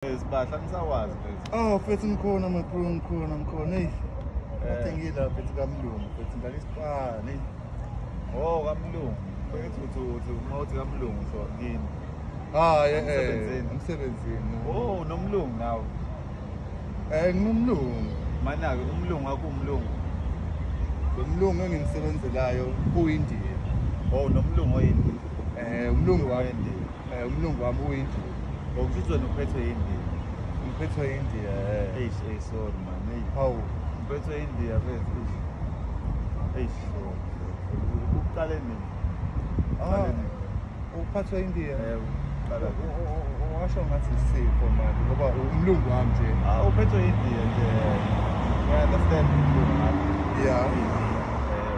Sibahla ngisawazi mfethu. Oh, mfethu ngikhona makhulu, ngikhona. Hey. Kade ngila mfethu kamlungu, mfethu ngidlala isipani. Oh, kamlungu. Mfethu uthi uma uthi kamlungu so yini? Ah, emsebenzini. Oh, nomlungu nawe. Nginomlungu. Mana-ke umlungu wakho umlungu. Lo mlungu engimsebenzelayo uyiNdiya. Oh, nomlungu oyiNdiya. Umlungu wami oyindiya. Umlungu wami uyiNdiya. Ngokusho wena uphethwe yiNdiya. Ngiphethwe yiNdiya. Eish, hey, sorry man. Hey, hawu. Uphethwe yiNdiya mfethu. Eish. Eish, sorry. Uqale nini? Ah. Uphathwe yiNdiya. Yebo. Qala. Washo ngathi isifo manje ngoba umlungu wami nje. Ah, uphethwe yiNdiya nje. I understand umlungu wami. Yeah.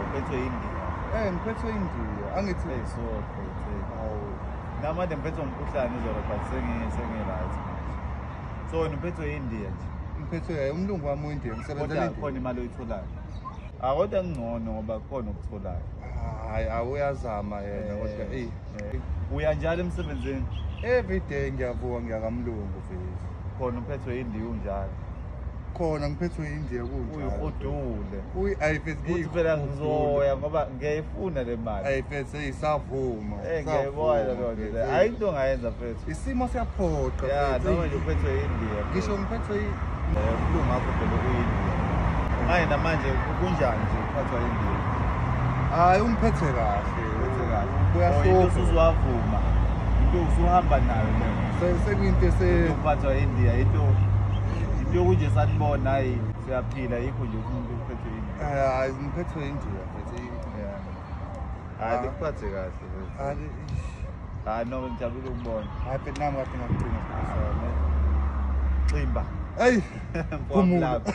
Uphethwe yiNdiya. Ngiphethwe yiNdiya. Angithi hey, sorry mfethu. Hawu. Namanje ngiphethwe umkhuhlane izolo but sengi right manje. So wena uphethwe yiNdiya nje. Ngiphethwe umlungu wami uyiNdiya, ngisebenzela Kodwa iNdiya. khona imali oyitholayo. Ah, kodwa ngcono ngoba khona okutholayo. Hayi, awuyazama yena kodwa eh. Uya njalo emsebenzini? Every day ngiyavuka ngiya kamlungu mfethu. Khona uphethwe yiNdiya unjalo. Khona ngiphethwe yiNdiya kunjalo. Uyihudule. Uyi ayifethu Uthi phela ngizoya ngoba ngiyayifuna le mali. Ayifethu isavuma. Ngiyayibona leyo nto leyo. Hayi into ongayenza mfethu. Isimo siyaphoqa. Ya, noma nje uphethwe yiNdiya. Ngisho ngiphethwe umlungu wakho phela uyiNdiya. Manje namanje kunjani nje uphathwa yiNdiya? Hayi, ungiphethe kahle. Uphethe kahle. Kuyahlupha. Into usuwavuma. Into usuhamba nayo leyo. Sekuyinto ese uphathwa yiNdiya into yokunje sanibona hayi siyaphila yikho nje umuntu uphethwe yiNdiya. Hayi, ngiphethwe yiNdiya mfethu. Yeah. Hayi, likuphathe kahle mfethu. Hayi. Hayi, no ngijabule ukubona. Hayi mfethu nami kade ngakugcina. Ximba. Hey, Mfowami lapha.